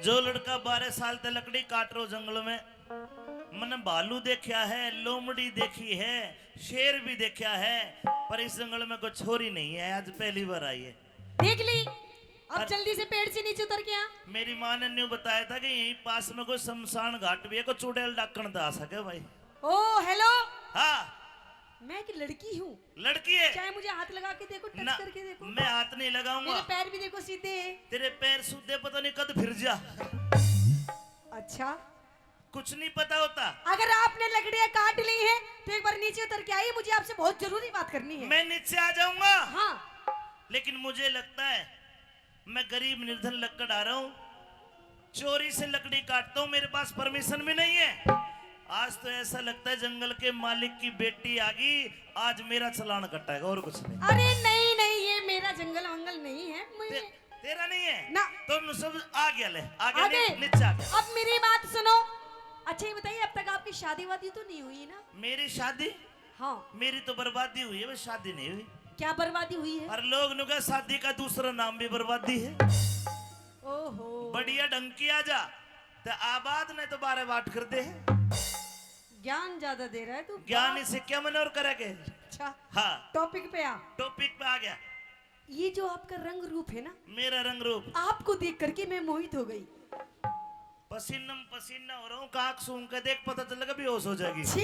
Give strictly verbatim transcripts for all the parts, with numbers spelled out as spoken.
जो लड़का बारह साल तक लकड़ी काट रहो जंगल में, मैंने भालू देखा है, लोमड़ी देखी है, शेर भी देखा है, पर इस जंगल में कोई छोरी नहीं है, आज पहली बार आई है। देख ली, अब अर- जल्दी से पेड़ से नीचे उतर के आ। मेरी माँ ने न्यू बताया था कि यहीं पास में कोई शमशान घाट भी है, कोई चुड़ैल डाकण तो आ सके भाई। ओ हेलो। हाँ। मैं एक लड़की हूँ। लड़की है? चाहे मुझे हाथ लगा के देखो, टच ना, करके देखो। मैं हाथ नहीं लगाऊंगा। मेरे पैर भी देखो, सीधे हैं। तेरे पैर सूधे, पता नहीं कद फिर जा। अच्छा, कुछ नहीं पता होता। अगर आपने लकड़ियां काट ली हैं तो एक बार नीचे उतर के आइए, मुझे आपसे बहुत जरूरी बात करनी है। मैं नीचे आ जाऊंगा। हाँ। लेकिन मुझे लगता है मैं गरीब निर्धन लकड़हारा हूँ, चोरी से लकड़ी काटता हूँ, मेरे पास परमिशन भी नहीं है। आज तो ऐसा लगता है जंगल के मालिक की बेटी आ गई, आज मेरा चालान कटेगा और कुछ नहीं। अरे नहीं नहीं, ये मेरा जंगल वंगल नहीं है। मुझे ते, तेरा नहीं है ना। तो सब आ गया, ले आ गया, आगे। नी-, नीचे आ गया। अब मेरी बात सुनो। अच्छा ये बताइए, अब तक आपकी शादी वादी तो नहीं हुई ना? मेरी शादी? हाँ। मेरी तो बर्बादी हुई है, बस शादी नहीं हुई। क्या बर्बादी हुई है? और लोग नु कहे शादी का दूसरा नाम भी बर्बादी है। ओहो। बढ़िया ढंग की आ जा, तो आबाद नहीं तो बारह बात कर दे। ज्ञान ज्यादा दे रहा है तू। ज्ञान ही सीखा मैंने और करा के। अच्छा। हाँ। टॉपिक पे आ। टॉपिक पे आ गया। ये जो आपका रंग रूप है ना, मेरा रंग रूप। आपको देख करके मैं मोहित हो गई। पसीना में पसीना हो रहा हूँ, काक सूंघ के देख, पता चलेगा बेहोश हो जाएगी। छी!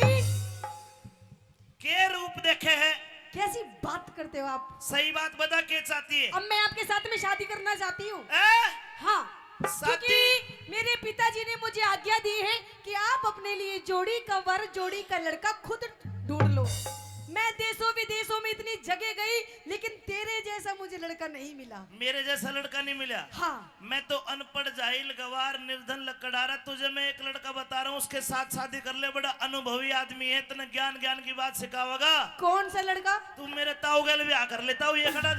के रूप देखे है? कैसी बात करते हो आप? सही बात बता, के चाहती है? अब मैं आपके साथ में शादी करना चाहती हूँ। ए? हाँ, शादी? क्योंकि मेरे पिताजी ने मुझे आज्ञा दी है कि आप अपने लिए जोड़ी का वर, जोड़ी का लड़का खुद ढूंढ लो। मैं देशों विदेशों में इतनी जगह गई, लेकिन तेरे जैसा मुझे लड़का नहीं मिला। मेरे जैसा लड़का नहीं मिला? हाँ। मैं तो अनपढ़, जाहिल, गवार, निर्धन, लकड़हारा। तुझे मैं एक लड़का बता रहा हूँ, उसके साथ शादी कर ले, बड़ा अनुभवी आदमी है, तने ज्ञान, ज्ञान की बात सिखावेगा। कौन सा लड़का? तू मेरे ताऊ गैल ब्याह कर ले, ताऊ ये खड़ा,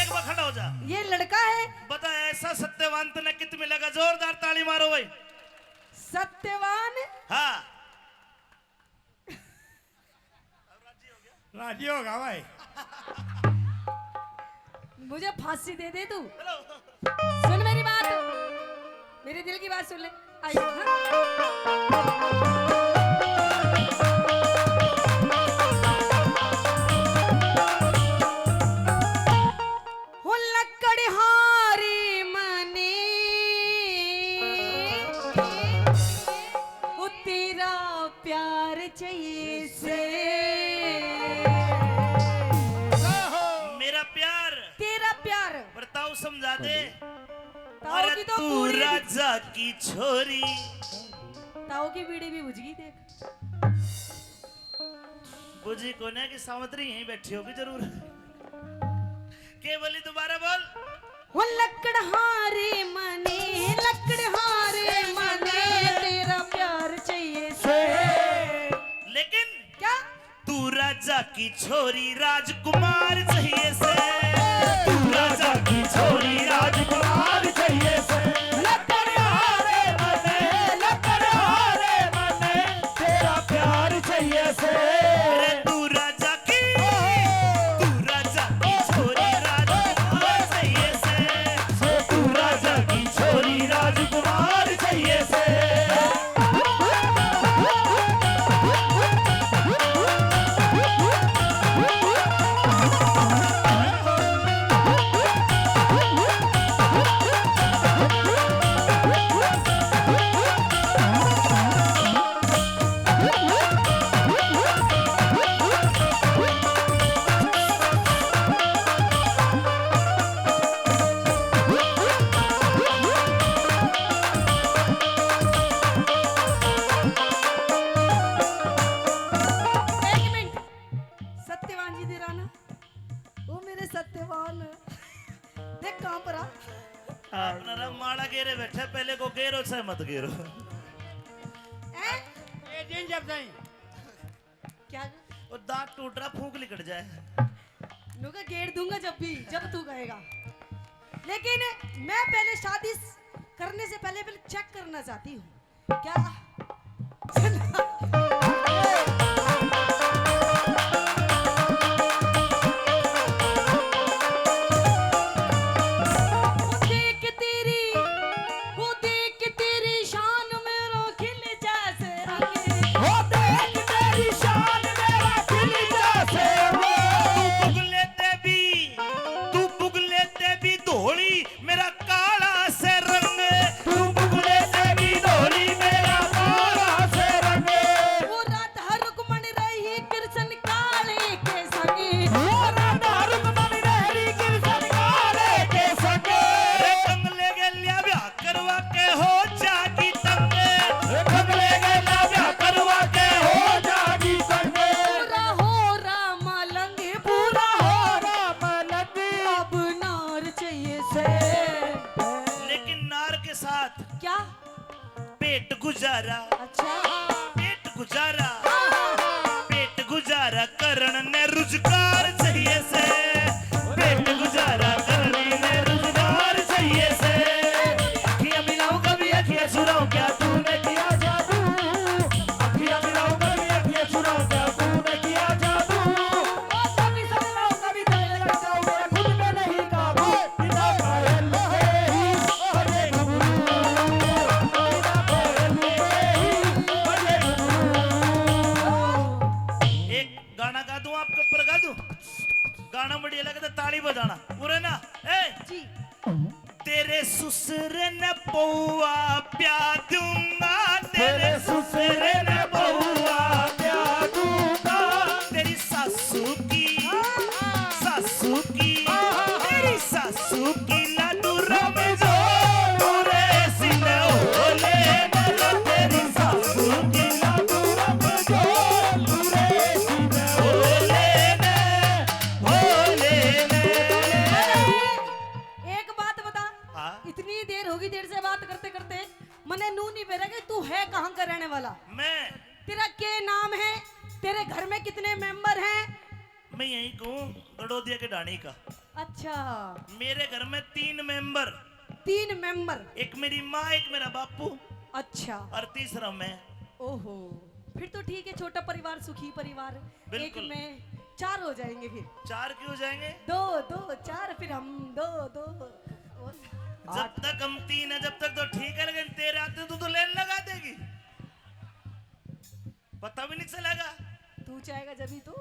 एक बार खड़ा हो जा। ये लड़का है? बता, ऐसा सत्यवान तने कित मिलेगा? जोरदार ताली मारो भाई। सत्यवान? हाँ। राजी होगा भाई। मुझे फांसी दे दे तू। सुन मेरी बात, मेरे दिल की बात सुन ले। आई, हाँ। हो लकड़हारे मने, हो तेरा प्यार चाहिए से। मेरा प्यार। तेरा प्यार। पर ताऊ समझा दे। ताऊ अरे की तो तू पूरी राजा की छोरी। ताऊ की बीड़ी भी बुझ गई, देख। बुझी कोने की सावित्री यहीं बैठी होगी जरूर। के बोली, दोबारा बोल। हो लकड़हारे मने, लकड़हारे मने, तेरा प्यार चाहिए से। लेकिन क्या? तू राजा की छोरी राजकुमार चाहिए से। तू राजा की छोरी राजकुमार चाहिए से। लकड़हारे मने, लकड़हारे मने, तेरा प्यार चाहिए से। अरे तू राजा की, तू राजा की छोरी राजकुमार चाहिए से। से तू राजा की छोरी राजकुमार चाहिए से। एक मिनट, सत्यवान जी दे रहा ना, वो मेरे सत्यवान। देख कहाँ पर आ। अपना राम माला गेरे बैठे, पहले को गेरो चाहे मत गेरो। हैं? ये जिन जब सही। क्या? वो दांत टूट रहा, फूंक लिकड़ जाए। नुका गेर दूंगा जब भी, जब तू कहेगा। लेकिन मैं पहले शादी स-, करने से पहले, पहले चेक करना चाहती हूँ। क्या? वो देख तेरी, वो देख पेट गुजारा, अच्छा। पेट गुजारा, पेट गुजारा करण ने रुजगार चाहिए से। पेट गुजारा करण ने रुजगार चाहिए से। अखियां मिलाऊं कभी अखियां चुराऊं, क्या तूने किया जादू? अखियां मिलाऊं कभी अखियां चुराऊं, क्या तूने किया जादू? ओ कभी समझाओ, कभी जाने लग जाओ, मेरा खुद पे नहीं काबू। बिना पायल के ही बजे घुंघरू, बिना पायल के ही बजे घुंघरू। एक गाना गा दूं आपके ऊपर, गा दूं? गाना बढ़िया लगे तो ताली बजाना। पूरे ना, ए! जी। तेरे सुसरे ने पौआ प्या दूंगा, तेरे सुसरे ने पौआ प्या दूंगा। तेरी सासू की, सासू की, तेरी सासू की लाडू रमजो, पूरे सिने होले ने। तेरी सासू की लाडू रमजो, पूरे सिने होले ने, होले ने। एक बात बता, हाँ? इतनी देर होगी तेरे से बात करते करते, मने नू नहीं बेरा कि तू है कहाँ का रहने वाला? मैं? तेरा के नाम है? तेरे घर में कितने मेंबर हैं? मैं यहीं कहूँ, गडोदिया के ढाणी का। अच्छा। मेरे घर में तीन मेंबर। तीन मेंबर? एक मेरी माँ, एक मेरा बापू। अच्छा। और तीसरा मैं। ओहो, फिर तो ठीक है, छोटा परिवार सुखी परिवार। एक बिल्कुल। में चार हो जाएंगे फिर। चार क्यों हो जाएंगे? दो, दो, चार, फिर हम दो, दो। और जब तक हम तीन है, जब तक तो ठीक है, लेकिन तेरे आते तू तो लेन लगा देगी, पता भी नहीं चलेगा। तू चाहेगा जब ही तू।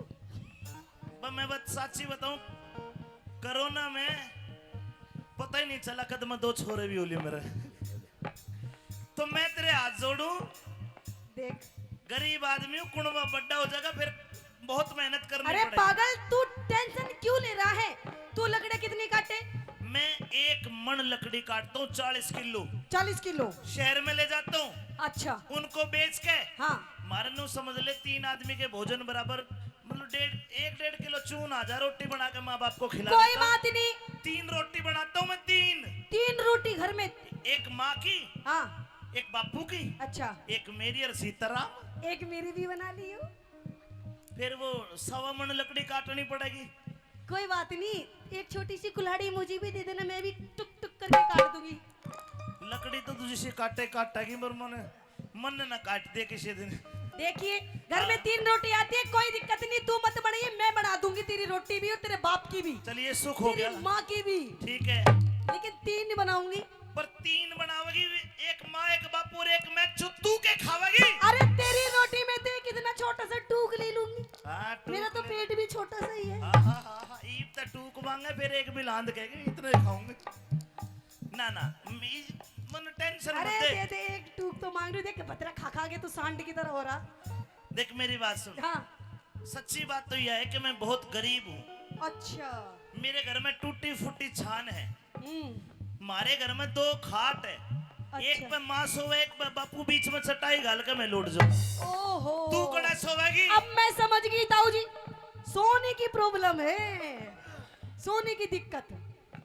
पर मैं बात साची बताऊं, कोरोना में पता ही नहीं चला कद मैं दो छोरे भी होली मेरे। तो मैं तेरे हाथ जोड़ू, देख। गरीब आदमी हूँ, कुणवा बड्डा हो जाएगा, फिर बहुत मेहनत करनी अरे पड़ेगी। पागल, तू टेंशन क्यों ले रहा है? तू लकड़े कितनी काटे? मैं एक मण लकड़ी काटता हूँ, चालीस किलो। चालीस किलो? शहर में ले जाता हूँ। अच्छा। उनको बेच के हाँ। मारनू समझ ले, तीन आदमी के भोजन बराबर, मतलब डेढ़, एक डेढ़ किलो चून आ जा, रोटी बना के माँ बाप को खिला कोई देता हूँ। बात नहीं। तीन रोटी बनाता हूँ मैं, तीन। तीन रोटी घर में? एक माँ की, हाँ। एक बापू की, अच्छा। एक मेरी और सीताराम। एक मेरी भी बना लियो। फिर वो सवा मण लकड़ी काटनी पड़ेगी। कोई बात नहीं, एक छोटी सी कुल्हाड़ी मुझे भी दे देना, मैं भी टुक टुक करके काट दूंगी। लकड़ी तो तुझसे काटे काटेगी, पर मने, मन ना काट दे किसी दिन। देखिए, घर में हाँ। तीन रोटी आती है, कोई दिक्कत नहीं, तू मत बनाइए, मैं बना दूंगी तेरी रोटी भी और तेरे बाप की भी। चलिए, सुख हो गया। तेरी माँ की भी। ठीक है। लेकिन तीन नहीं बनाऊंगी। पर तीन बनावेगी, एक माँ, एक बापू और एक मैं, चुत्तू के खावेगी। अरे, तेरी रोटी में तो एक इतना छोटा सा टूक ले लूंगी। हाँ, टूक मेरा तो ले। पेट भी छोटा सा ही है। हाँ, हाँ, हाँ, हाँ, ईब तो टूक मांगे, फिर एक भी लांद कहेगी, इतने ही खाऊंगी। ना, ना, मी-, मन टेंशन अरे, मत दे। दे दे, एक टूक तो मांग रही हूँ, देख, बतरा खा खा के तू सांड की तरह हो रहा। देख, मेरी बात सुन। हाँ। सच्ची बात तो यह है कि मैं बहुत गरीब हूँ। अच्छा। मेरे घर में टूटी फूटी छान है। हम्म। हमारे घर में दो खाट है। अच्छा। एक पे माँ सोवे, एक पे बापू, बीच में चटाई घाल के मैं लोट जाऊँ। ओहो। तू कड़ा सोवेगी? अब मैं समझ गई ताऊ जी, सोने की प्रॉब्लम है, सोने की दिक्कत।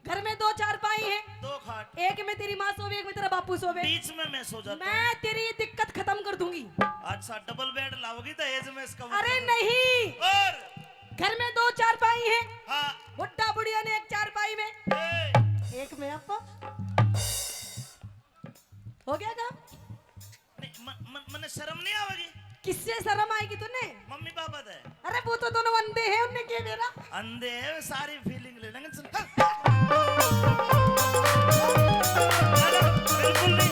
घर में दो चारपाई है। दो खाट। एक में तेरी माँ सोवे, एक में तेरा बापू सोवे। बीच में मैं सो जाता हूँ। मैं तेरी दिक्कत खत्म कर दूंगी। अच्छा, डबल बेड लाओगी दहेज में इसका मतलब? अरे नहीं। और? घर में दो चारपाई है। हाँ। बुड्ढा बुढ़िया ने एक चारपाई में। ए। एक में आप। हो गया काम? नहीं, म-, म-, मने शर्म नहीं आवेगी? किससे शर्म आएगी तन्ने? मम्मी पापा दे। अरे वो तो दोनों अंधे हैं, उनने के बेरा? अंधे हैं, सारी फीलिंग ले लेंगे। सुन। बिल्कुल नहीं।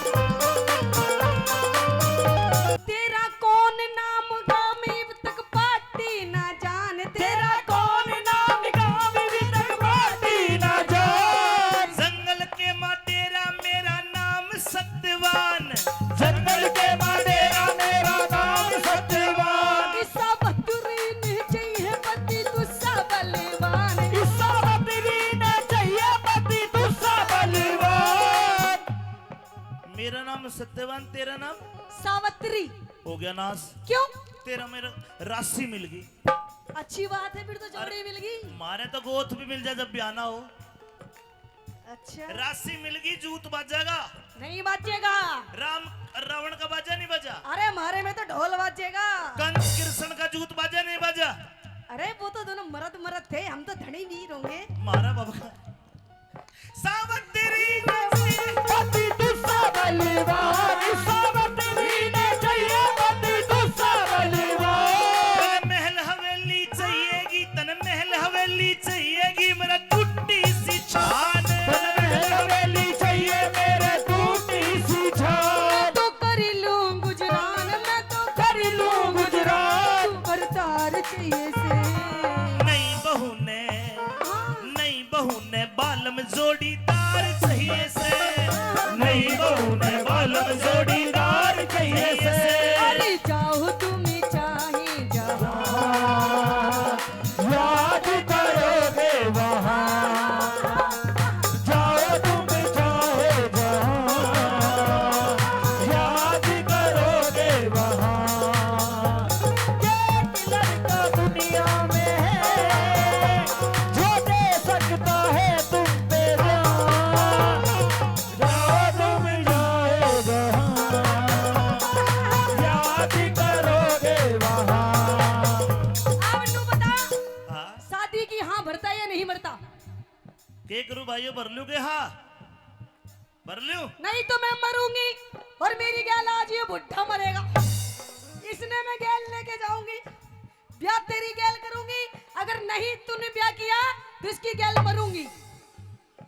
तेरा कौन नाम गामी तक पाटी ना जान, तेरा कौन नाम गामी तक पाटी ना जान। जंगल के माँ डेरा मेरा नाम सत्यवान। जंगल के माँ डेरा मेरा नाम सत्यवान। इस सावित्री ने चाहिए पति दूसरा बलवान। इस सावित्री ने चाहिए पति दूसरा बलवान। मेरा नाम सत्यवान, तेरा नाम? सावित्री। हो गया नाश। क्यों? तेरा मेरा राशि मिल गई। अच्छी बात है, फिर तो जोड़ी अरे, मिल गई। मारे तो गोत भी मिल जाए जब ब्याना हो। अच्छा। राशि मिल गई, जूत बाजेगा। नहीं बाजेगा। राम, रावण का बाजा नहीं बजा? अरे, हमारे में तो ढोल बाजेगा। कंस कृष्ण का जूत बाजा नहीं बाजा? अरे, वो तो दोनों मरद मरद थे, हम तो धनी वीर होंगे। मारा बाबा। सावित्री ने पति दूसरा बलिवान, सावित्री ने चाहिए पति दूसरा बलिवान। तन महल हवेली चाहिएगी, तन महल हवेली चाहिएगी, मेरा टूटी सी छान। तन महल हवेली चाहिए मेरे टूटी सी छान। मैं तो कर लूं गुजरान, मैं तो कर लूं गुजरान। तू बरदार चाहिए से। नई बहू ने, हाँ। नई बहू ने बालम जोड़ीदार चाहिए से। नई बहू ने बालम जोड़ीदार चाहिए से। अरे जाओ तुम चाहे जहाँ, याद करोगे वहाँ। जाओ तुम चाहे जहाँ, याद करोगे वहाँ। एक लड़का दुनिया में है, जो दे सकता है तुम पे जान। जाओ तुम जाए जहाँ, याद करोगे वहाँ। अब नू बता, हाँ। शादी की हाँ भरता या नहीं भरता? के करूँ भाइयों, भर लूँ के हाँ? भर लूँ? नहीं तो मैं मरूंगी और मेरी गैल आज ये बुढ़ा मरेगा, इसने मैं गैल लेके जाऊंगी, ब्याह तेरी गैल करूंगी। अगर नहीं तूने ब्याह किया तो इसकी गैल मरूंगी। ए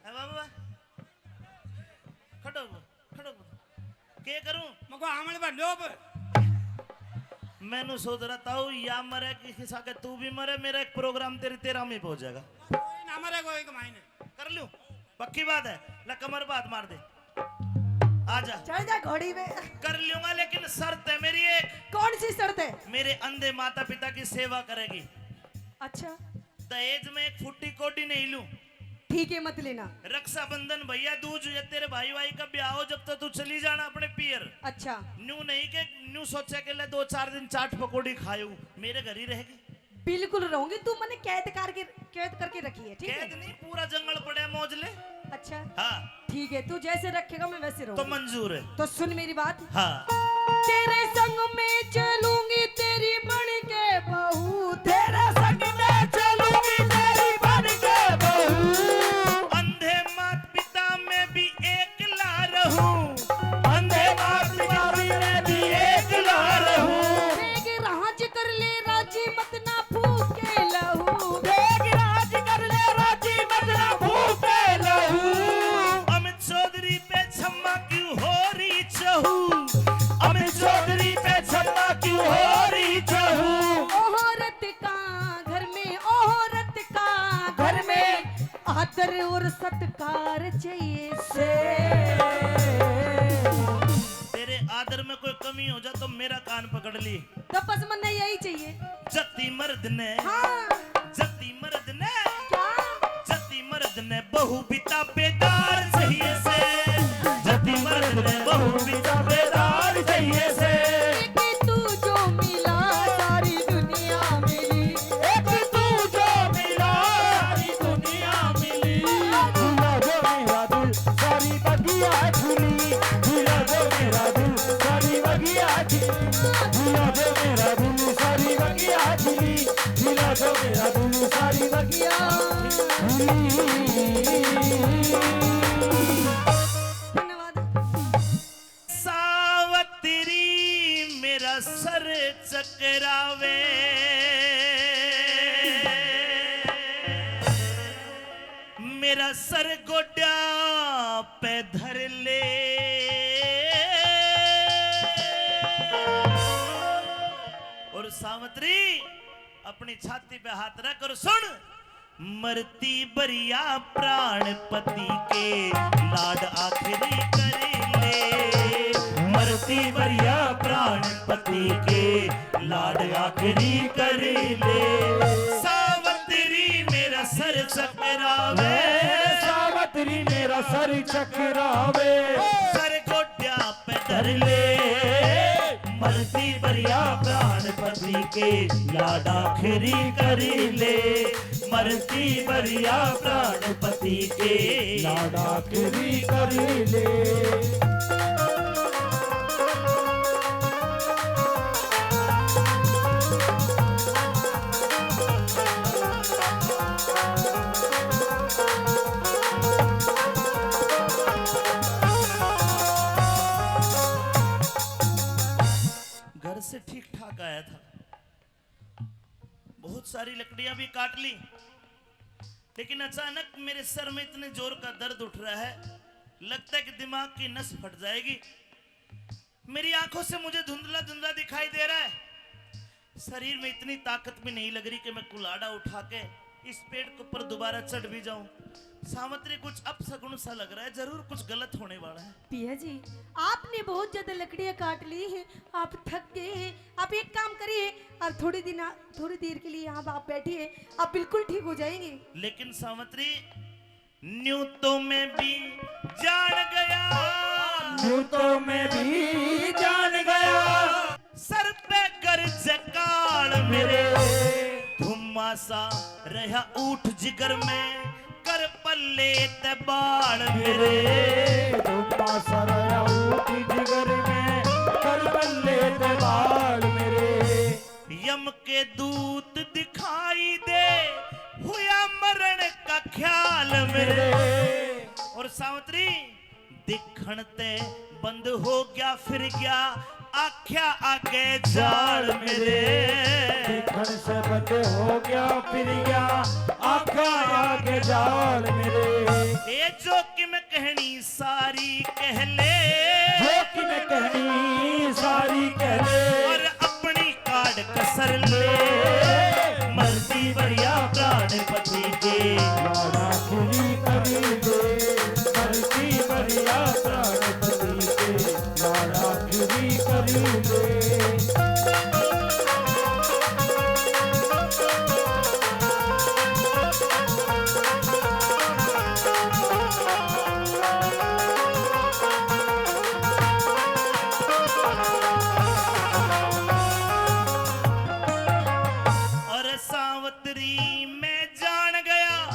बाबा, खड़ो, खड़ो। के करूं? मको आमल भर लो अब। मैनू सोच रहा था, या मरे किसी साके, तू भी मरे, मेरा एक प्रोग्राम तेरी तेरह में हो जाएगा। कोई ना मरे, कोई कमाई नहीं। कर लूं? पक्की बात है? ले कमर बात मार दे। आजा। चढ़ जा घोड़ी में। कर लूंगा, लेकिन शर्त है मेरी एक। कौन सी शर्त है? मेरे अंधे माता पिता की सेवा करेगी। अच्छा। दहेज में एक फुट्टी कोडी नहीं लूं। ठीक है, मत लेना। रक्षाबंधन भैया दूज, ये तेरे भाई भाई का ब्याह हो, जब तो तू चली जाना अपने पियर। अच्छा। न्यू नहीं के न्यू सोचा के ले दो चार दिन चाट पकौड़ी खायू, मेरे घर ही रहेगी। बिल्कुल रहूंगी, तू मने कैद करके, कैद करके रखी है, ठीक है? कैद नहीं, पूरा जंगल पड़े मौज ले। अच्छा। हाँ। ठीक है, तू जैसे रखेगा मैं वैसे तो रहूंगी। मंजूर है। तो सुन मेरी बात। हाँ। तेरे संग में चलूंगी तेरी बन के बहू, तेरे संग में चलूंगी तेरी बन के बहू। अंधे मात पिता में भी एकला रहूं, अंधे मात पिता में भी एकला रहूं। बेग राज कर ले राजी मत ना फूके लहू। बेग राज कर ले राजी मत ना फूके लहू। अमित चौधरी पे छम्मा क्यों हो रही चहू? अमित चौधरी पे छम्मा क्यों हो रही चहू? औरत का घर में, औरत का घर में आदर और सत्कार चाहिए से। तेरे आदर में कोई कमी हो जा तो मेरा कान पकड़ ली। तो बस मन्ने यही चाहिए। जत्ती मर्द ने, हाँ। जत्ती मर्द ने, क्या? जत्ती मर्द ने बहू भी ताबेदार चाहिए से। जत्ती मर्द ने बहू भी ताबेदार चाहिए से। एक तू जो मिला सारी दुनिया मिली। एक तू जो मिला सारी दुनिया मिली। झूला जो मेरा दिल सारी बगिया झूली। झूला जो मेरा दिल सारी बगिया झूली। झूला जो मेरा दिल सारी बगिया झूली। झूला जो मेरा दिल सारी बगिया झूली। धन्यवाद। सावतरी मेरा सर चकरावे, मेरा सर गोड्या पे धर ले। और सावतरी अपनी छाती पे हाथ रख और सुन, मरती बरिया प्राण पति के लाड आखिरी कर ले। मरती बरिया प्राण पति के लाड आखिरी कर ले। सावतरी मेरा सर चकरावे। सावतरी मेरा सर चकरावे। सर गोड्या पे धर ले। मरती बरिया प्राण पति के लाड आखिरी कर ले। मरती बरिया प्राण पति के लाड आखिरी कर ले। का आया था, बहुत सारी लकड़ियां भी काट ली, लेकिन अचानक मेरे सर में इतने जोर का दर्द उठ रहा है, लगता है कि दिमाग की नस फट जाएगी। मेरी आंखों से मुझे धुंधला धुंधला दिखाई दे रहा है। शरीर में इतनी ताकत भी नहीं लग रही कि मैं कुल्हाड़ा उठा के इस पेड़ के ऊपर दोबारा चढ़ भी जाऊं। सावित्री, कुछ अपशगुन सा लग रहा है, जरूर कुछ गलत होने वाला है। पिया जी, आपने बहुत ज्यादा लकड़ियां काट ली हैं, आप थक गए हैं। आप एक काम करिए, आप थोड़ी दिन, थोड़ी देर के लिए यहाँ आप बैठिए, आप बिल्कुल ठीक हो जाएंगे। लेकिन सावित्री, न्यू तो मैं भी जान गया, न्यू तो मैं भी जान गया। सर पे गरज काल मेरे, धुम्मा सा रहा ऊंट जिगर में, कर पल्ले ते बाल मेरे। धुम्मा सा रहा ऊंट जिगर में, कर पल्ले ते बाल मेरे। यम के दूत दिखाई दे, हुआ मरण का ख्याल मेरे। और सावित्री, दिखण ते बंद हो गया, फिर गया आख्या आगे जाल मेरे। दिखण से बंद हो गया, फिर गया आख्या आगे जाल मेरे। ए जो कि मैं कहनी सारी कह ले, जो कि मैं कहनी सारी कह ले। और अपनी काट कसर ले, मरती बढ़िया प्राणपति के। लाड़ा पूरी करी दे, मरती बढ़िया प्राणपति के। लाड़ा पूरी करी दे। और सावित्री, मैं जान गया,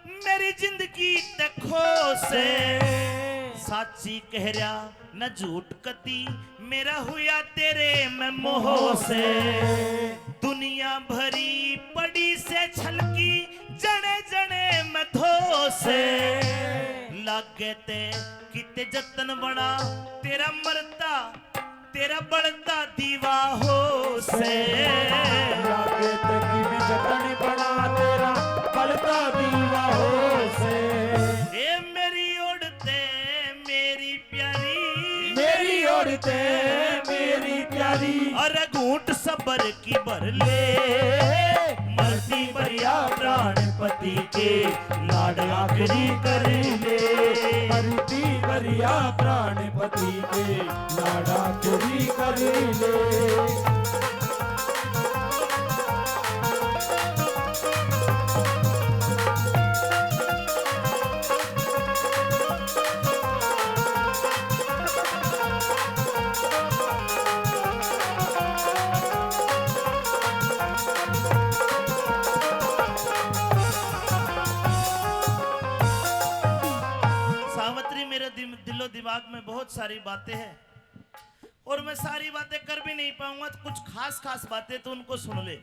मेरी जिंदगी ते खो से। साची कह रहा न झूठ कती, मेरा हुआ तेरे में मोह से। दुनिया भरी पड़ी से छलकी, जने जने में धो से। लागे ते किते जतन बना, तेरा मरता, तेरा बढ़ता दीवा हो से। लागे ते किते जतन बना, तेरा बढ़ता दीवा हो से। ए मेरी ओड़ ते मेरी प्यारी, मेरी ओड़ ते मेरी प्यारी। अरे घूंट सबर की भर ले, मरती बढ़िया प्राणपति के, लाड़ आखिरी कर ले। मरती बढ़िया प्राणपति के, लाड़ आखिरी कर ले। सावित्री, मेरे दिम-, दिलो दिमाग में बहुत सारी बातें हैं और मैं सारी बातें कर भी नहीं पाऊंगा, तो कुछ खास खास बातें तो उनको सुन ले।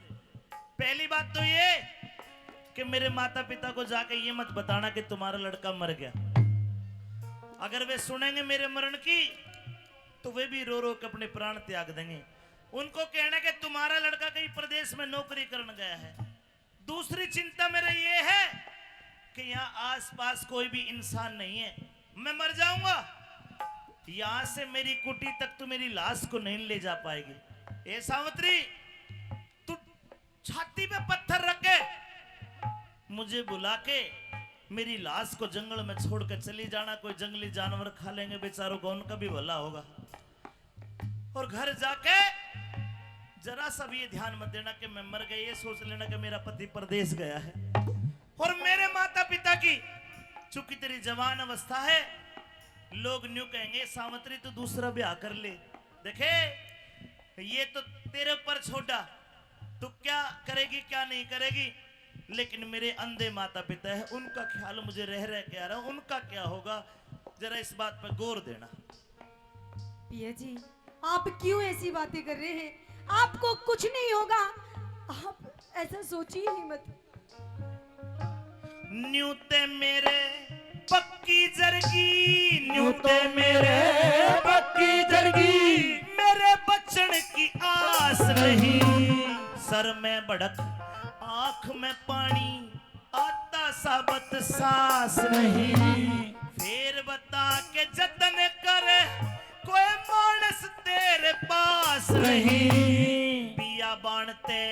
पहली बात तो ये कि मेरे माता पिता को जाके ये मत बताना कि तुम्हारा लड़का मर गया। अगर वे सुनेंगे मेरे मरण की, तो वे भी रो रो के अपने प्राण त्याग देंगे। उनको कहना कि तुम्हारा लड़का कहीं प्रदेश में नौकरी करने गया है। दूसरी चिंता मेरा ये है कि यहाँ आसपास कोई भी इंसान नहीं है, मैं मर जाऊंगा, यहाँ से मेरी कुटी तक तू मेरी लाश को नहीं ले जा पाएगी। ए सावित्री, तू छाती पे पत्थर रख के मुझे बुला के मेरी लाश को जंगल में छोड़ के चली जाना, कोई जंगली जानवर खा लेंगे बेचारों को, उनका भी भला होगा। और घर जाके जरा सा भी ये ध्यान मत देना कि मैं मर गई, ये सोच लेना कि मेरा पति परदेश गया है। और मेरे माता पिता की, चूंकि तेरी जवान अवस्था है, लोग न्यू कहेंगे, "सावित्री, तू दूसरा ब्याह कर ले।" देखे, ये तो तेरे ऊपर छोड़ा, तू क्या करेगी, क्या नहीं करेगी, लेकिन मेरे अंधे माता पिता है, उनका ख्याल मुझे रह रह के आ रहा है, उनका क्या होगा, जरा इस बात पर गौर देना। पिया जी, आप क्यों ऐसी बातें कर रहे हैं? आपको कुछ नहीं होगा, आप ऐसा सोचिए ही मत। न्यू ते मेरे पक्की जरगी, न्यू ते मेरे पक्की जरगी, मेरे बचन की आस नहीं। सर में भड़क, आंख में पानी, आता साबत सांस नहीं। फेर बता के जतन कर, कोई मानस तेरे पास नहीं। बियाबान ते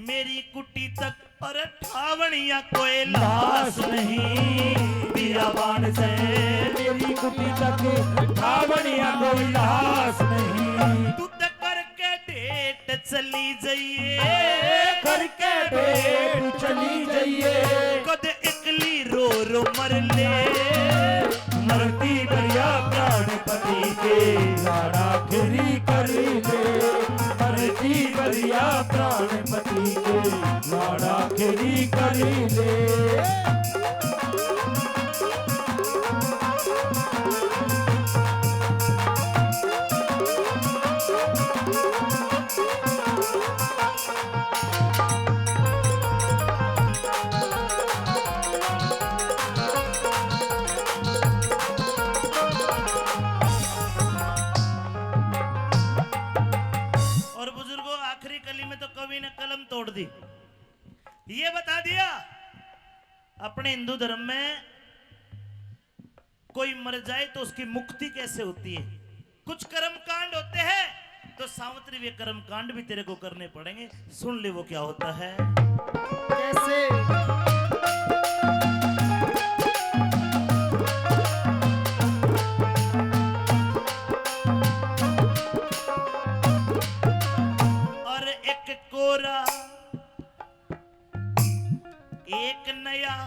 मेरी कुटी तक, अरे ठावणिया कोई लाश नहीं। बियाबान से मेरी कुटी तक, ठावणिया कोई लाश नहीं। तू तो करके डेट चली जाइए, करके डेट चली जाइए। कद एकली रो रो मर ले, मरती बरिया प्राणपति के, लाड़ आखिरी कर ले। मरती बरिया प्राणपति के, लाड़ आखिरी कर ले। और बुजुर्गों, आखिरी कली में तो कवि ने कलम तोड़ दी। ये बता दिया, अपने हिंदू धर्म में कोई मर जाए तो उसकी मुक्ति कैसे होती है। कुछ कर्म कांड होते हैं, तो सावित्री, वे कर्म कांड भी तेरे को करने पड़ेंगे। सुन ले वो क्या होता है। कैसे? और एक कोरा, एक नया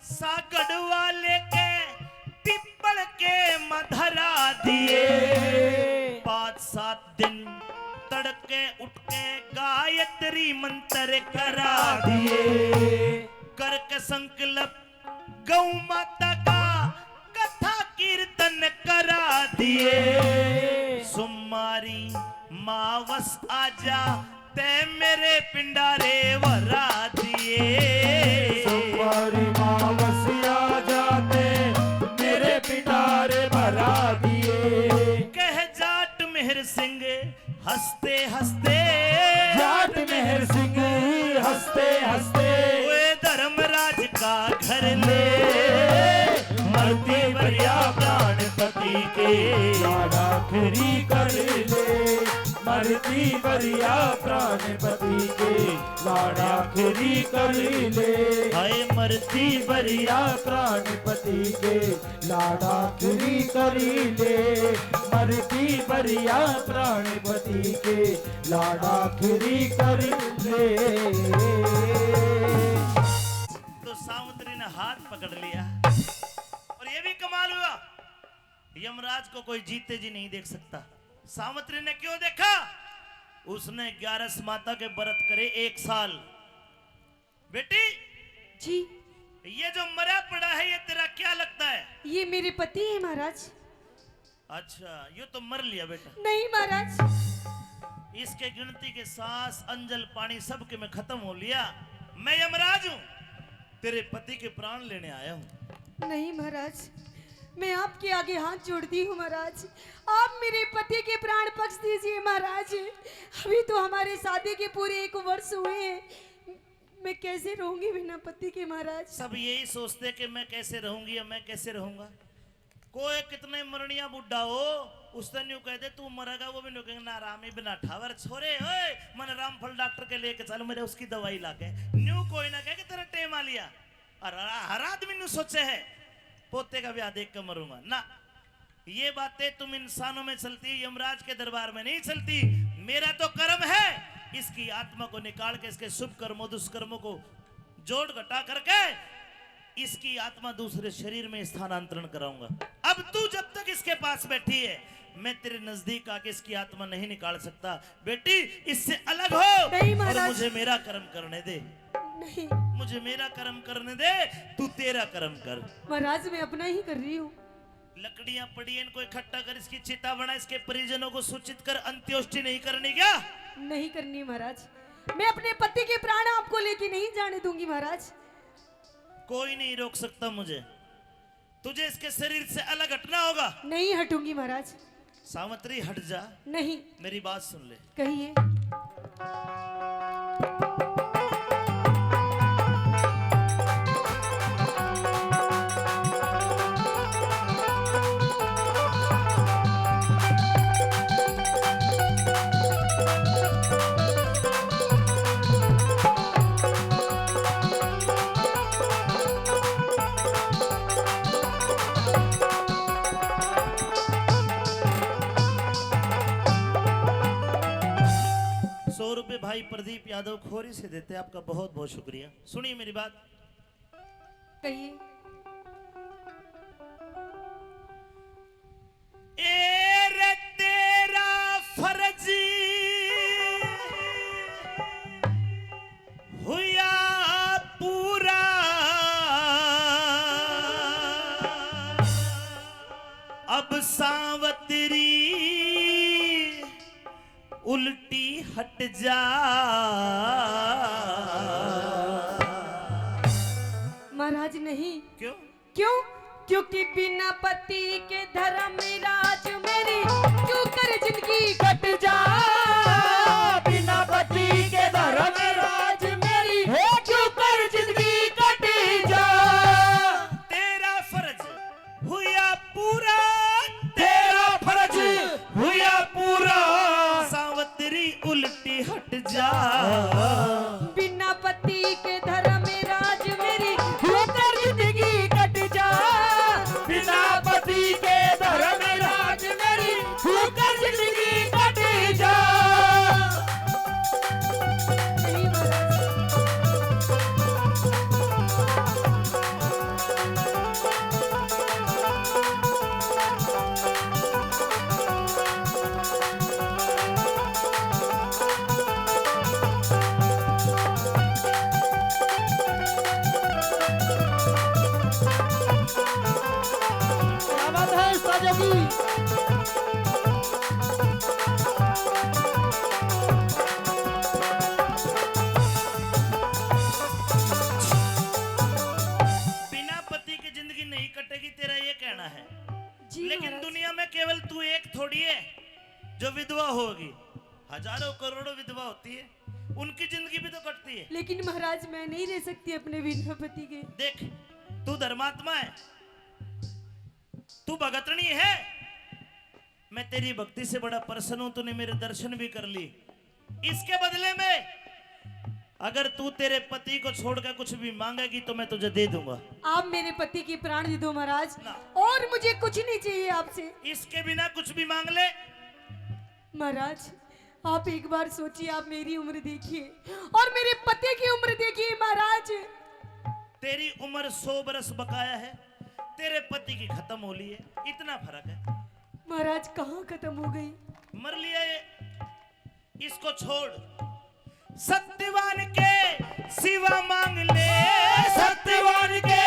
सागड़ वाले के पीपल के मधरा दिए। पाँच सात दिन तड़के उठ के गायत्री मंत्र करा दिए। करके संकल्प गौ माता का कथा कीर्तन करा दिए। सुमारी मावस आजा, तै मेरे पिंडारे भरा दिए। सुमारी मावस आजा, तै मेरे पिंडारे भरा दिए। कह जाट मेहर सिंह हंसते हंसते, जाट मेहर सिंह हंसते हंसते, ओए धर्मराज का घर ले। मरती बरिया प्राणपति के, लाड़ आखिरी कर ले। मरती बरिया प्राणपति के, लाड़ आखिरी कर ले। हाय मरती बरिया प्राणपति के, लाड़ आखिरी कर ले। मरती बरिया प्राणपति के, लाड़ आखिरी कर ले। तो सावित्री ने हाथ पकड़ लिया। और ये भी कमाल हुआ, यमराज को कोई जीते जी नहीं देख सकता। सावित्री ने क्यों देखा? उसने ग्यारस माता के व्रत करे एक साल। बेटी, जी। ये जो मरा पड़ा है, ये तेरा क्या लगता है? ये मेरे पति हैं महाराज। अच्छा, ये तो मर लिया बेटा। नहीं महाराज। इसके गिनती के सांस, अंजल, पानी सब के मैं खत्म हो लिया। मैं यमराज हूँ, तेरे पति के प्राण लेने आया हूँ। नहीं महाराज, मैं आपके आगे हाथ जोड़ती हूँ महाराज, आप मेरे पति के प्राण बख्श दीजिए महाराज। अभी तो हमारे शादी के पूरे एक वर्ष हुए हैं, मैं कैसे रहूंगी बिना पति के महाराज? सब यही सोचते कि मैं कैसे रहूंगी या मैं कैसे रहूंगा। कोई कितने मरणिया बुढ़ा हो, उससे न्यू कह दे तू मरेगा, वो भी न्यू कहेंगे ना रामी बिना ठावर छोरे, ओए मन रामफल डॉक्टर के लेके चल, मेरे उसकी दवाई ला के। न्यू कोई ना कहे कि तेरा टेम आ लिया। और हर आदमी न्यू सोचे है पोते का ब्याह देख के मरूंगा ना। ये बातें तुम इंसानों में चलती है, यमराज के दरबार में नहीं चलती। मेरा तो कर्म है, इसकी आत्मा को निकाल के इसके शुभ कर्मों दुष्कर्मों को जोड़ घटा करके इसकी आत्मा दूसरे शरीर में स्थानांतरण कराऊंगा। अब तू जब तक इसके पास बैठी है, मैं तेरे नजदीक आके इसकी आत्मा नहीं निकाल सकता। बेटी, इससे अलग हो। नहीं और महाराज। मुझे मेरा कर्म करने दे। नहीं। मुझे मेरा कर्म करने दे, तू तेरा कर्म कर। महाराज, मैं अपना ही कर रही हूँ। लकड़ियां पड़ी हैं, इनको इकट्ठा कर, इसकी चिता बना, इसके परिजनों को सूचित कर। अंत्योष्टि नहीं करनी क्या? नहीं करनी महाराज, मैं अपने पति के प्राण आपको लेके नहीं जाने दूंगी महाराज। कोई नहीं रोक सकता मुझे, तुझे इसके शरीर से अलग हटना होगा। नहीं हटूंगी महाराज। सावंतरी, हट जा। नहीं। मेरी बात सुन ले। कहिए। सौ रुपए भाई प्रदीप यादव खोरी से देते, आपका बहुत बहुत शुक्रिया। सुनिए मेरी बात। कहिए। ए रे, तेरा फर्ज हुआ पूरा, अब सावतरी उल्टी हट जा। महाराज, नहीं। क्यों? क्यों? क्योंकि बिना पति के धर्मराज मेरी क्यों कर जिंदगी कट जा। बिना पति के धर्मराज मेरी, हे, क्यों कर जिंदगी कट जा। तेरा फर्ज हुआ पूरा, तेरा फर्ज हुआ पूरा, सावतरी उल्टी हट जा। बिना पति के धर्मराज मेरी क्यों कर जिंदगी कट जा। बिना पति के धर्मराज मेरी क्यों कर जिंदगी कट जा। क्या बात है उस्ताद जी। बिना पति की जिंदगी नहीं कटेगी, तेरा ये कहना है। जी लेकिन महाराज। दुनिया में केवल तू एक थोड़ी है जो विधवा होगी, हजारों करोड़ों विधवा होती है, उनकी जिंदगी भी तो कटती है। लेकिन महाराज, मैं नहीं रह सकती अपने बिना पति के। देख, तू धर्मात्मा है, तू भगतनी है, मैं तेरी भक्ति से बड़ा प्रसन्न हूं, तूने मेरे दर्शन भी कर ली। इसके बदले में अगर तू तेरे पति को छोड़कर कुछ भी मांगेगी तो मैं तुझे दे दूंगा। आप मेरे पति की प्राण दे दो महाराज, ना। और मुझे कुछ नहीं चाहिए आपसे। इसके बिना कुछ भी मांग ले। महाराज, आप एक बार सोचिए, आप मेरी उम्र देखिए और मेरे पति की उम्र देखिए महाराज। तेरी उम्र सौ बरस बकाया है, तेरे पति की खत्म हो ली है, इतना फर्क है। महाराज, कहाँ खत्म हो गई? मर लिया ये, इसको छोड़। सत्यवान के सिवा मांग ले, सत्यवान के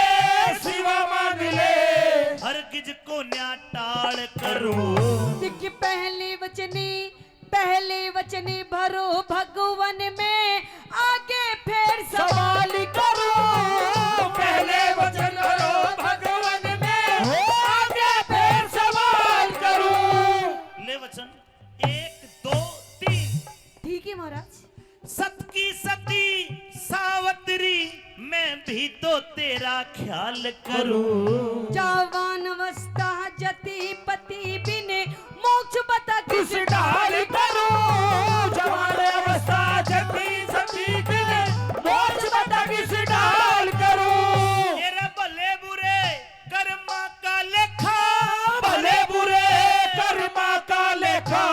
सिवा मांग ले, हरगिज को न्या टाल करूं। देख, पहले वचनी, पहले वचनी भरो भगवन में, आगे फिर सवाल करूं। पहले वचन भरो भगवन में, आगे फिर सवाल करूं। ले वचन, एक, दो, तीन। ठीक है महाराज। सत की सती सावतरी, मैं भी तो तेरा ख्याल करूं। जवान अवस्था जति पति बिन, मोक्ष बता किस ढाल करूं। जवान अवस्था जति सती बिन, मोक्ष बता किस ढाल करूं। तेरे भले बुरे कर्मा का लेखा, भले बुरे कर्मा का लेखा,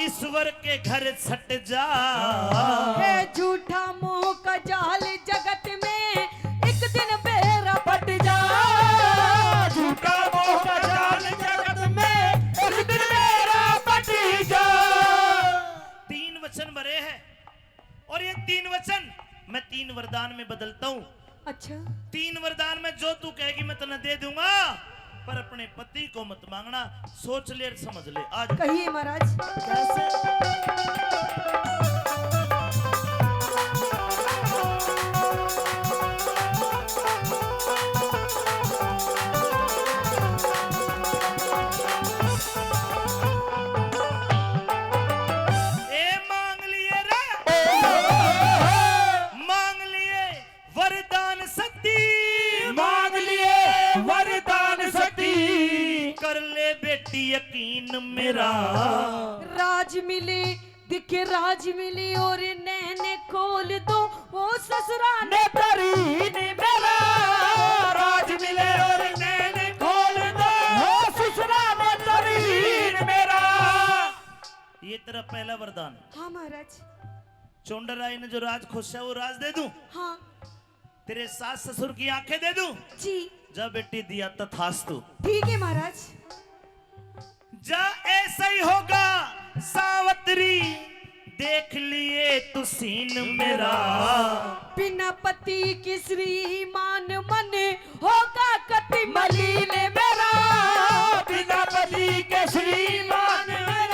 ईश्वर के घर छट जा। है झूठा मोह का जाल जगत में, एक दिन बेरा पट जा। झूठा मोह का जाल जगत में, एक दिन बेरा पट जा। तीन वचन भरे हैं और ये तीन वचन मैं तीन वरदान में बदलता हूँ। अच्छा। तीन वरदान में जो तू कहेगी मैं तन्ने दे दूंगा, पर अपने पति को मत मांगना। सोच ले और समझ ले। आज कहिए महाराज। कैसे? राज मिले, दिखे राज मिले और नैन खोल दो, ओ ससुरा ने तरीन मेरा। राज मिले और नैन खोल दो, ओ ससुरा ने तरीन मेरा। ये तेरा पहला वरदान। हाँ महाराज। चौंडर आई ने जो राज खोसा है, वो राज दे दूं? हाँ। तेरे सास ससुर की आंखें दे दूं? जी। जा बेटी, दिया तथास्तु। ठीक है महाराज। जा, ऐसा ही होगा सावतरी, देख लिए तू सीन मेरा। बिना पति के श्रीमान मन होगा कति मलिन मेरा। बिना पति के श्रीमान मन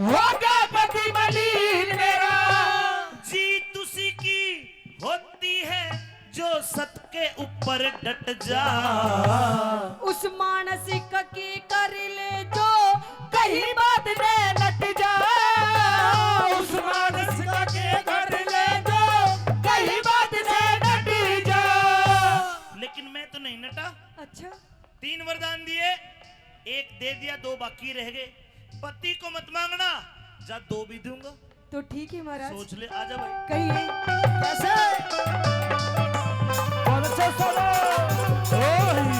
होगा कति मलिन मेरा। जीत उसी की होती है जो सत के ऊपर डट जा। उस मानस का के कर ले जो कहीं बात ने नट जा। उस मानस का के कर ले जो कहीं बात ने नट जा। लेकिन मैं तो नहीं नटा। अच्छा। तीन वरदान दिए, एक दे दिया, दो बाकी रह गए। पति को मत मांगना, जा दो भी दूंगा। तो ठीक है महाराज। सोच ले, आजा भाई। कहिए। कैसे? कौन से सोलो? ओ ही।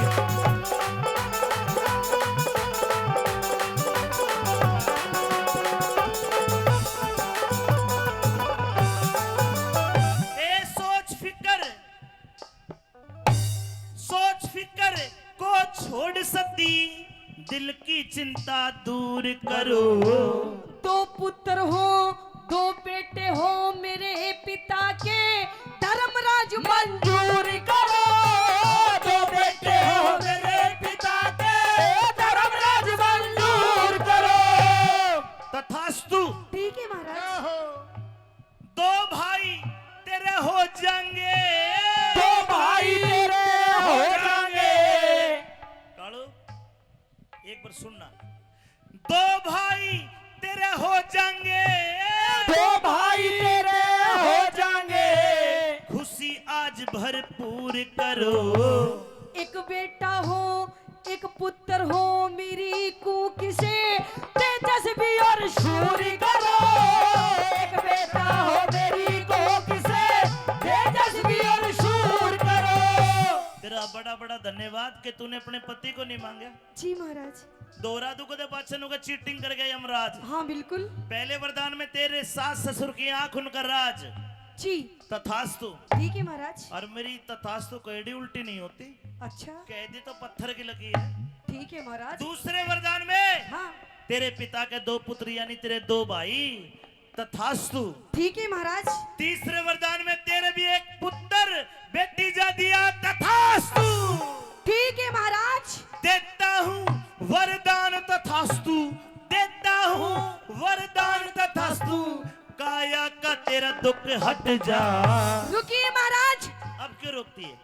ए सोच फिकर, सोच फिकर को छोड़ सती, दिल की चिंता दूर करो। दो पुत्र हो, दो बेटे हो मेरे पिता के, धर्मराज मंजूर करो। दो बेटे हो मेरे पिता के, धर्मराज मंजूर करो। तथास्तु। ठीक है महाराज। दो भाई तेरे हो जाएंगे। दो भाई तेरे हो जाएंगे। कालू, एक बार सुनना। दो भाई तेरे हो जाएंगे। दो भाई तेरे हो जाएंगे। खुशी आज भरपूर करो। एक बेटा हो, एक पुत्र हो मेरी कूख से, तेजस्वी और शूर करो। एक बेटा हो मेरी कूख से, तेजस्वी और शूर करो। तेरा बड़ा बड़ा धन्यवाद कि तूने अपने पति को नहीं मांगा। जी महाराज। दोहरा दुख दे पाछे नु के चीटिंग कर गया यमराज। हाँ बिल्कुल। पहले वरदान में तेरे सास ससुर की आंख उनका राज। जी। तथास्तु। ठीक है महाराज। और मेरी तथास्तु कह दी उल्टी नहीं होती। अच्छा। कह दी तो पत्थर की लगी है। ठीक है महाराज। दूसरे वरदान में हाँ। तेरे पिता के दो पुत्र यानी तेरे दो भाई। तथास्तु। ठीक है महाराज। तीसरे वरदान में तेरे भी एक पुत्र बेटी जा दिया। तथास्तु। ठीक है महाराज। देता हूँ वरदान तथास्तु, देता हूँ वरदान तथास्तु, काया का तेरा दुख हट जा। रुकिए महाराज। अब क्यों रोकती है?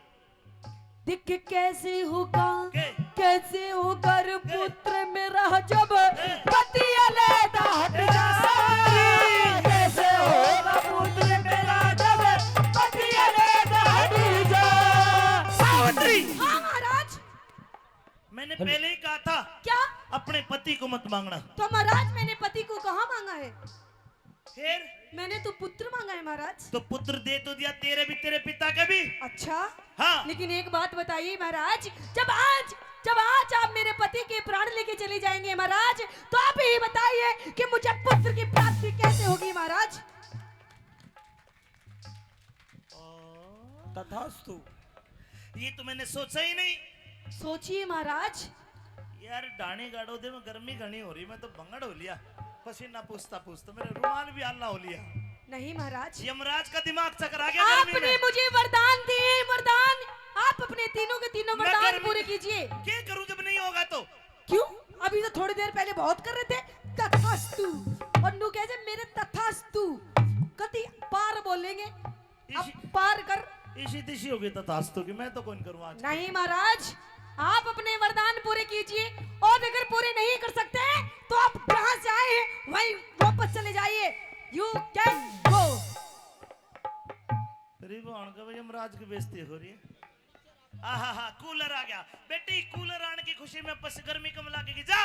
दिख कैसे होगा, के? कैसे होगा रे के? पुत्र मेरा जब के? पति अलैदा हट जा। कैसे होगा पुत्र मेरा जब पति अलैदा हट जा। सावित्री। हाँ महाराज। मैंने पहले ही कहा था क्या? अपने पति को मत मांगना। तो महाराज मैंने पति को कहाँ मांगा है? फिर? मैंने तो पुत्र मांगा है महाराज। तो पुत्र दे तो दिया, तेरे भी, तेरे पिता का भी। अच्छा। हाँ। लेकिन एक बात बताइए महाराज, जब आज, जब आज आप मेरे पति के प्राण लेके चले जाएंगे महाराज, तो आप ही बताइए कि मुझे पुत्र की प्राप्ति कैसे होगी महाराज? तथास्तु। ये तो मैंने सोचा ही नहीं। सोचिए महाराज। यार, डाणी गाड़ो दे में गर्मी घणी हो रही, मैं तो भंगड़ हो लिया, पसीना पूछता पूछता मेरा रुमाल भी आला हो लिया। नहीं महाराज। यमराज का दिमाग चकरा गया गर्मी आपने में। मुझे वरदान दिए, वरदान। आप अपने तीनों के तीनों मैं वरदान गर्मी पूरे में कीजिए। क्या करूं जब नहीं होगा तो? क्यों? अभी तो थोड़ी देर पहले बहुत कर रहे थे, तथास्तु। और नू कहे, मेरे तथास्तु। कति पार बोलेंगे। अब इसी, पार कर। इसी दिशी होगी तथास्तु की, मैं तो कौन करूँ आज। नहीं महाराज, आप अपने वरदान पूरे कीजिए, और अगर पूरे नहीं कर सकते हैं, तो आप जहाँ से आए हैं, वहीं वापस चले जाइए। You can go। तेरी बहन का भाई, यमराज की बेइज्जती हो रही है। आहा हा, कूलर आ गया। बेटी, कूलर आने की खुशी में बस गर्मी कम लगेगी। जा,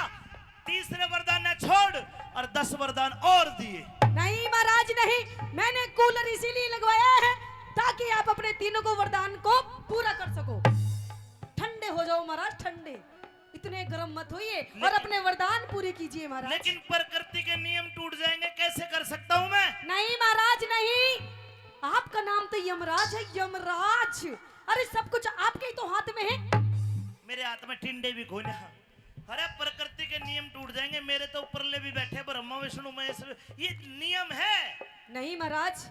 तीसरे वरदान ने छोड़ और दस वरदान और दिए। नहीं महाराज, नहीं। मैंने कूलर इसीलिए लगवाया है ताकि आप अपने तीनों को वरदान को पूरा कर सको। ठंडे हो जाओ महाराज, ठंडे। इतने गर्म मत होइए और लेकिन अपने वरदान पूरे कीजिए महाराज। लेकिन प्रकृति के नियम टूट जाएंगे, कैसे कर सकता हूँ मैं? नहीं महाराज, नहीं। आपका नाम तो यमराज है, यमराज। अरे, सब कुछ आपके ही तो हाथ में है। मेरे हाथ में टिंडे भी कोई ना। अरे, प्रकृति के नियम टूट जाएंगे। मेरे तो ऊपरले भी बैठे, ब्रह्मा, विष्णु, महेश, ये नियम है। नहीं महाराज,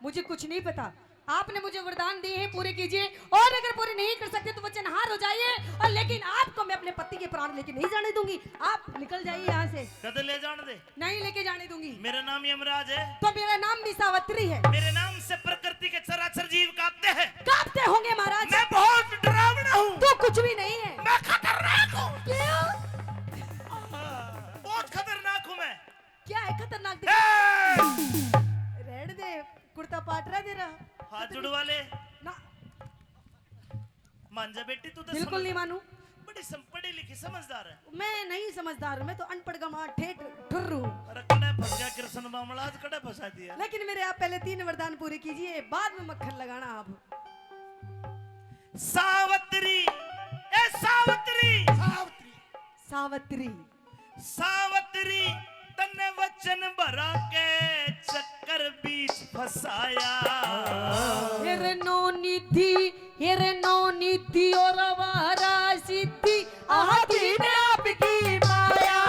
मुझे कुछ नहीं पता। आपने मुझे वरदान दिए हैं, पूरे कीजिए। और अगर पूरे नहीं कर सकते तो वचनहार हो जाइए, और लेकिन आपको मैं अपने पति के प्राण लेके नहीं जाने दूंगी। आप निकल जाइए यहाँ से। कदे ले जाने दे। नहीं लेके जाने दूंगी। मेरा नाम यमराज है। तो मेरा नाम भी सावित्री है। मेरे नाम से प्रकृति के चराचर जीव कांपते हैं। कांपते होंगे महाराज। मैं बहुत डरावना हूँ। तू कुछ भी नहीं है। मैं खतरनाक हूँ। क्यों? बहुत खतरनाक हूँ मैं। क्या है खतरनाक दिख-, ए! रहने दे, कुर्ता पाट रहा तेरा। हाथ जुड़वा ले। ना। मान जा बेटी, तू तो बिल्कुल समझ-, नहीं मानू। बड़ी सम-, पढ़ी लिखी समझदार है। मैं नहीं समझदार, मैं तो अनपढ़ गंवार ठेठ ठुर्रू। अरे कड़े फंस गया कृष्ण बामला, आज कड़े फंसा दिया। लेकिन मेरे आप पहले तीन वरदान पूरे कीजिए, बाद में मक्खन लगाना आप। सावित्री, ए सावित्री। सावित्री। सावित्री। सावित्री, तन्ने वचन भरा के चक्कर बीच फंसाया। हिरनो निधि, हिरनो निधि और वारा सिद्धि, आदि ने आपकी माया।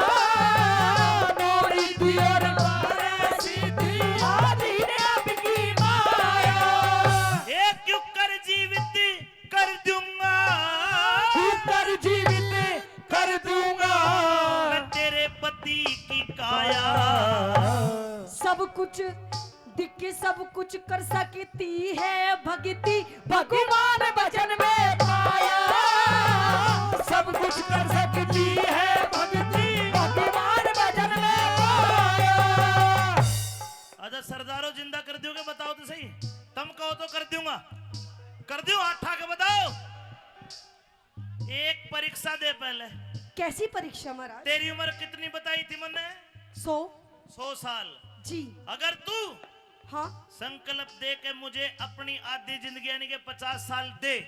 नो निधि और वारा सिद्धि, आदि ने आपकी माया। हे क्यों कर जीवित कर दूंगा, कर जीवित कर दूंगा मैं तेरे पति की काया। सब कुछ दिख, सब कुछ कर सकती है भक्ति, भगवान भजन में पाया। सब कुछ कर सकती है भक्ति, भगवान भजन में पाया। अच्छा सरदारों, जिंदा कर दोगे? बताओ तो सही, तुम कहो तो कर दूंगा। कर दूं? हाथ उठा के बताओ। एक परीक्षा दे पहले। कैसी परीक्षा महाराज? तेरी उम्र कितनी बताई थी मैंने? सौ। सौ साल। जी। अगर तू हाँ। संकल्प दे के मुझे अपनी आधी जिंदगी यानी कि पचास साल दे,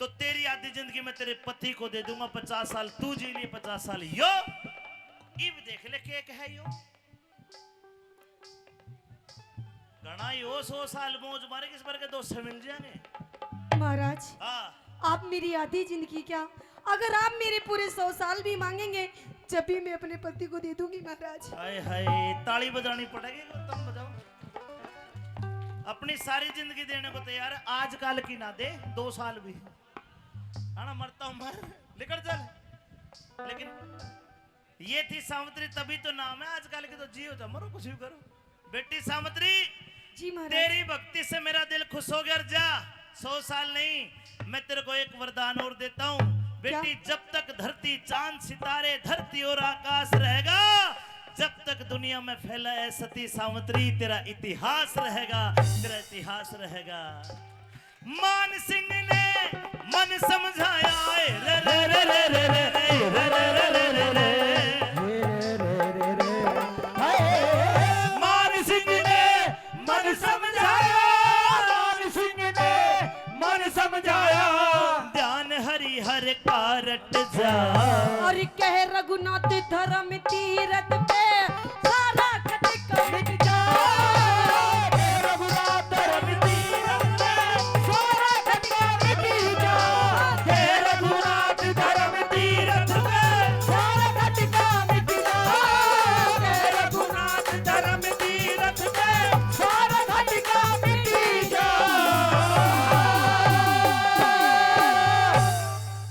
तो तेरी आधी जिंदगी मैं तेरे पति को दे दूंगा। पचास साल तू जी लिए, पचास साल यो। इब देख ले के है यो। घणा ही हो, सौ साल मौज मारे, किस बार के दो सौ मिल जाएंगे। महाराज, हाँ। आप मेरी आधी जिंदगी क्या, अगर आप मेरे पूरे सौ साल भी मांगेंगे, जब भी मैं अपने पति को दे दूंगी महाराज। हाय हाय, ताली बजानी पड़ेगी, तुम बजाओ। अपनी सारी जिंदगी देने को तैयार है, आजकल की ना दे, दो साल भी। आना मरता हूं मर, निकल चल। लेकिन ये थी सावित्री, तभी तो नाम है, आजकल के तो जियो जा मरो, कुछ भी करो। बेटी सावित्री, जी महाराज। तेरी भक्ति से मेरा दिल खुश हो गया। जा, सौ साल नहीं, मैं तेरे को एक वरदान और देता हूँ। बेटी, क्या? जब तक धरती, चांद, सितारे, धरती और आकाश रहेगा, जब तक दुनिया में फैला है सती सावित्री, तेरा इतिहास रहेगा, तेरा इतिहास रहेगा। मान सिंह ने मन समझाया, ए, रे, रे, रे, रे, रे, रे, रे, रे, रे, रे, रे, रे, रे, रे, रे, रे, रे। मान सिंह ने मन समझाया, मान सिंह ने मन समझाया। ध्यान हरि हर का रट जा। और कह रघुनाथ धर्म तीरथ